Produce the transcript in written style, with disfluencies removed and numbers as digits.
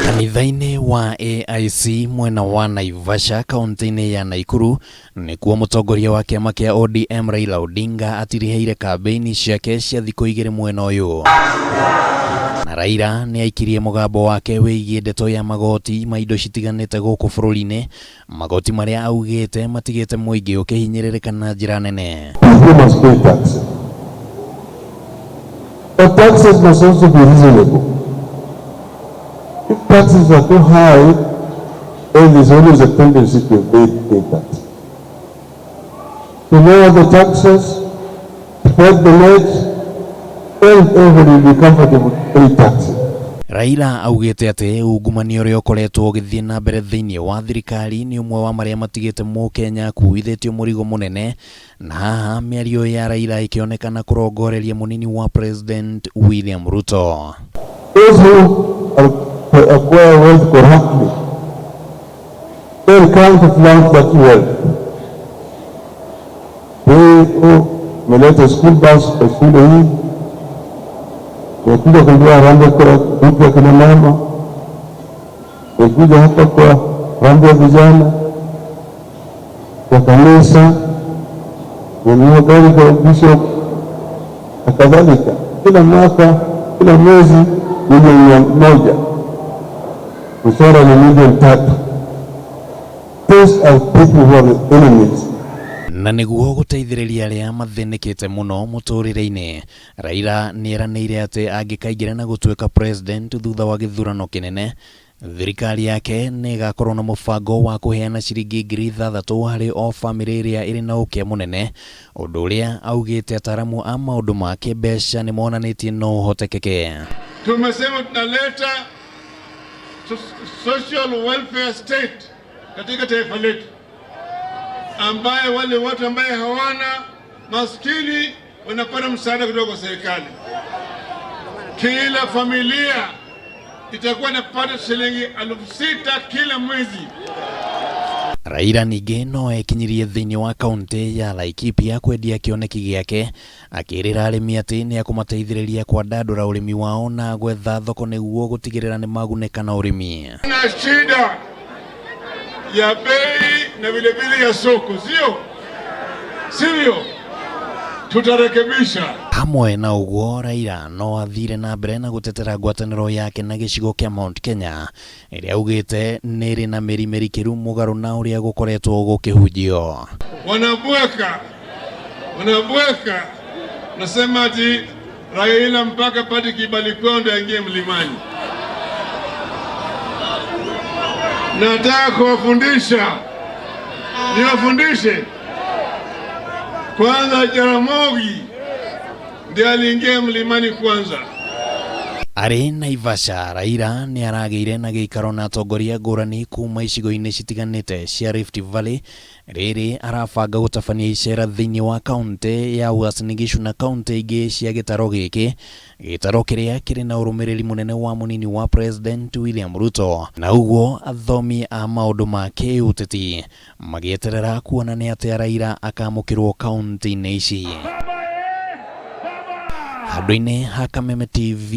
Kanitha-inĩ wa AIC mwena wa Naivasha kaunti-inĩ ya Naikuru nĩkuo mũtongoria wa kĩama kĩa ODM Raila Odinga atirihĩire kambĩini ciake cia thikũ igĩrĩ mwena ũyũ. Na Raila nĩ aikirie mũgambo wake wĩgiĩ ndeto ya magoti ma indo citiganĩte gũkũ bũrũri-inĩ, magoti marĩa augĩte matigĩte mũingĩ ũkĩhinyĩrĩrĩka na njĩra nene. People must pay taxes. But taxes must also be reasonable. If taxes are too high, then there's always a tendency to evade pay tax. To lower the taxes, spread the net, then everybody will be comfortable to pay taxes. Raila augĩte atĩ ungumania ũrĩa ũkoretwo ũgĩthiĩ na mbere thĩinĩ wa thirikari nĩ ũmwe wa marĩa matigĩte mũkenya akuithĩtio mũrigo mũnene, na haha mĩario ya Raila ĩkĩonekana kũrongoreria mũnini wa President William Ruto. Those who are, acquire wealth corruptly, they'll come to flaunt that wealth. They, oh, umeleta school bus kwa shule hii, umekuja kununua harambee kwa group ya kina mama, umekuja hapa kwa harambee ya vijana, kwa kanisa, umenunua gari kwa bishop na kadhalika. Kila mwaka, kila mwezi milioni 100, mshahara ni milioni 3. Those are people who are the enemies. Na nĩguo gũteithĩrĩria arĩa mathĩnĩkĩte mũno mũtũrĩre-inĩ, Raila nĩeranĩire atĩ angĩkaingĩra na gũtuĩka president thutha wa gĩthurano kĩnene, thirikari yake nĩ ĩgakorwo na mũbango wa kũheana ciringi 6,000 harĩ o bamĩrĩ ĩrĩa ĩrĩ na ũkĩa mũnene, ũndũ ũrĩa augĩte ataramu a maũndũ ma kĩmbeca nĩ monanĩtie no ũhotekeke. Tumesema tunaleta social welfare state katika taifa letu, ambaye wale watu ambaye hawana maskini wanapata msaada kutoka kwa serikali. Kila familia itakuwa inapata shilingi 6,000 kila mwezi. Raila ningĩ no ekinyirie thĩinĩ wa kaunti ya Laikipia kwendia kĩoneki gĩake, akĩrĩra arĩmi atĩ nĩ ekũmateithĩrĩria kwandandũra ũrĩmi wao na gwetha thoko nĩguo gũtigĩrĩra nĩ magunĩka na ũrĩmi. Na shida ya bei na vile vile ya soko, sio sivyo? Tutarekebisha. Hamwe na ũguo, Raila no athire na mbere na gũtetera ngwatanĩro yake na gĩcigo kĩa Mount Kenya ĩrĩa augĩte nĩ ĩrĩ na mĩri mĩrikĩru mũgarũ na ũrĩa gũkoretwo gũkĩhunjio. Wanabweka, wanabweka, nasema ati Raila mpaka apate kibali kwao ndio aingie mlimani. Nataka kuwafundisha, niwafundishe kwanza. Jaramogi ndiye aliingia mlimani kwanza. Arĩ Naivasha, Raila nĩ aragĩire na gĩikaro na atongoria ngũrani kuma icigo-inĩ citiganĩte cia Rift Valley. Rĩrĩ arabanga gũtabania icera thĩinĩ wa kaunti ya Uasin Gishu na kaunti ingĩ cia gĩtaro gĩkĩ, gĩtaro kĩrĩa kĩrĩ na ũrũmĩrĩri mũnene wa mũnini wa President William Ruto, na ũguo athomi a maũndũ ma kĩũteti magĩeterera kuona nĩ atĩa Raila akamũkĩrwo kaunti-inĩ ici. Handũ-inĩ ha Kameme TV.